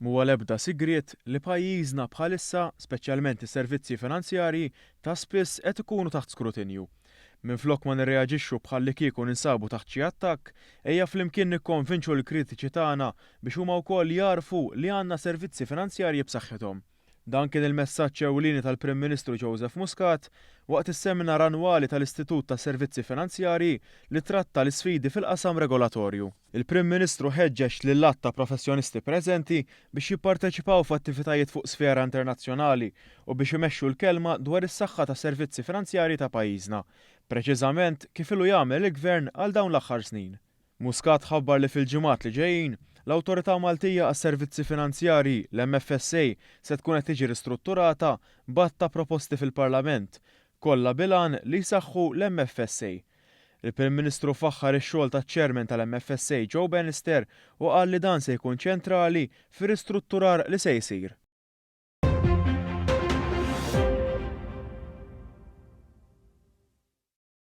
Mhuwa l-ebda sigriet li pajjiżna bħalissa, speċjalment is-servizzi finanzjarji, ta' spiss qed ikunu taħt skrutinju. Minflok ma nirreaġixxu bħallikieku ninsabu taħt xi attakk, ejja flimkien nikkonvinċu lill-kritiċi tagħna biex huma wkoll jagħrfu li għandna servizzi finanzjarji b'saħħithom. Dan kien il-messaġġ ewlieni tal-Prim Ministru Joseph Muscat waqt is-seminar annwali tal-Istitut tas-Servizzi Finanzjarji li tratta l-isfidi fil-qasam regolatorju. Il-Prim Ministru ħeġġeġ lil għadd ta' professjonisti preżenti biex jipparteċipaw f'attivitajiet fuq sfera internazzjonali u biex imexxu l-kelma dwar is-saħħa tas-servizzi finanzjarji ta' pajjiżna, preċiżament kif ilu jagħmel il-Gvern għal dawn l-aħħar snin. Muscat ħabbar li fil-ġimgħat li ġejjin, l-Awtorità Maltija għas-Servizzi Finanzjarji, l-MFSA, se tkun qed tiġi ristrutturata b'għadd ta' proposti fil-Parlament, kollha bil-għan li jsaħħu l-MFSA. Il-Prim Ministru faħħar ix-xogħol taċ-Chairman tal-MFSA Joe Bannister u qal li dan se jkun ċentrali fir-ristrutturar li se jsir.